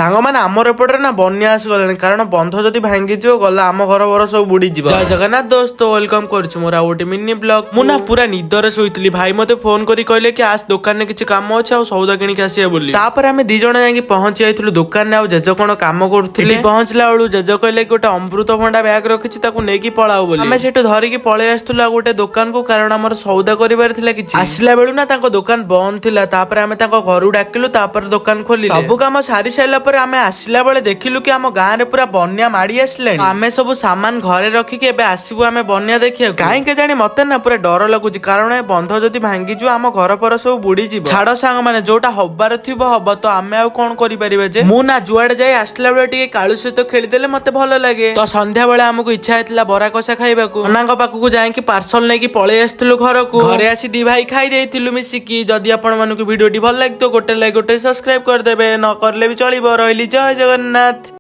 ସାଙ୍ଗମାନେ, ଆମର ଏପଟରେ ନା ବନ୍ୟା ଆସିଗଲାଣି। କାରଣ ବନ୍ଧ ଯଦି ଭାଙ୍ଗିଯିବ, ଗଲା, ଆମ ଘର ଘର ସବୁ ବୁଡିଯିବ। ଜୟ ଜଗନ୍ନାଥ ଦୋସ୍ତ, welcome କରୁଛି ମୋର ଆଉ ଗୋଟେ ମିନି ବ୍ଲଗ। ମୁଁ ନା ପୁରା ନିଦରେ ଶୋଇଥିଲି। ଭାଇ ମତେ ଫୋନ କରି କହିଲେ କି ଆସ, ଦୋକାନରେ କିଛି କାମ ଅଛି ଆଉ ସଉଦା କିଣିକି ଆସିବା ବୋଲି। ତାପରେ ଆମେ ଦି ଜଣ ଯାଇକି ପହଞ୍ଚି ଯାଇଥିଲୁ ଦୋକାନରେ ଆଉ ଜେଜ କଣ କାମ କରୁଥିଲେ। ପହଞ୍ଚିଲା ବେଳୁ ଜେଜ କହିଲେ କି ଗୋଟେ ଅମୃତଭଣ୍ଡା ବ୍ୟାଗ ରଖିଛି, ତାକୁ ନେଇକି ପଳାଅ ବୋଲି। ଆମେ ସେଠୁ ଧରିକି ପଳେଇ ଆସିଥିଲୁ ଆଉ ଗୋଟେ ଦୋକାନକୁ, କାରଣ ଆମର ସଉଦା କରିବାର ଥିଲା କିଛି। ଆସିଲା ବେଳୁ ନା ତାଙ୍କ ଦୋକାନ ବନ୍ଦ ଥିଲା। ତାପରେ ଆମେ ତାଙ୍କ ଘରୁ ଡାକିଲୁ, ତାପରେ ଦୋକାନ ଖୋଲିଲେ। ସବୁ କାମ ସାରି ସାରିଲା ପରେ ଆମେ ଆସିଲା ବେଳେ ଦେଖିଲୁ କି ଆମ ଗାଁରେ ପୁରା ବନ୍ୟା ମାଡି ଆସିଲାଣି। ଆମେ ସବୁ ସାମାନ ଘରେ ରଖିକି ଏବେ ଆସିବୁ ଆମେ ବନ୍ୟା ଦେଖିବାକୁ। କାହିଁ କେଜାଣି ମତେ ନା ପୁରା ଡର ଲାଗୁଛି, କାରଣ ଏ ବନ୍ଧ ଯଦି ଭାଙ୍ଗିଯିବ, ଆମ ଘର ଫର ସବୁ ବୁଡିଯିବ। ଛାଡ ସାଙ୍ଗମାନେ, ଯୋଉଟା ହବାର ଥିବ ହବ, ତ ଆମେ ଆଉ କଣ କରିପାରିବା ଯେ? ମୁଁ ନା ଯୁଆଡେ ଯାଇ ଆସିଲା ବେଳେ ଟିକେ କାଳୁ ସହିତ ଖେଳିଦେଲେ ମତେ ଭଲ ଲାଗେ। ତ ସନ୍ଧ୍ୟା ବେଳେ ଆମକୁ ଇଚ୍ଛା ହେଇଥିଲା ବରା କଷା ଖାଇବାକୁ। ନନାଙ୍କ ପାଖକୁ ଯାଇକି ପାର୍ସଲ ନେଇକି ପଳେଇ ଆସିଥିଲୁ ଘରକୁ। ଘରେ ଆସି ଦି ଭାଇ ଖାଇ ଦେଇଥିଲୁ ମିଶିକି। ଯଦି ଆପଣ ମାନଙ୍କୁ ଭିଡିଓଟି ଭଲ ଲାଗିଥିବ, ଗୋଟେ ଲାଇକ୍, ଗୋଟେ ସବସ୍କ୍ରାଇବ କରିଦେବେ। ନ କରିଲେ ବି ଚଳିବ। ରହିଲି, ଜୟ ଜଗନ୍ନାଥ।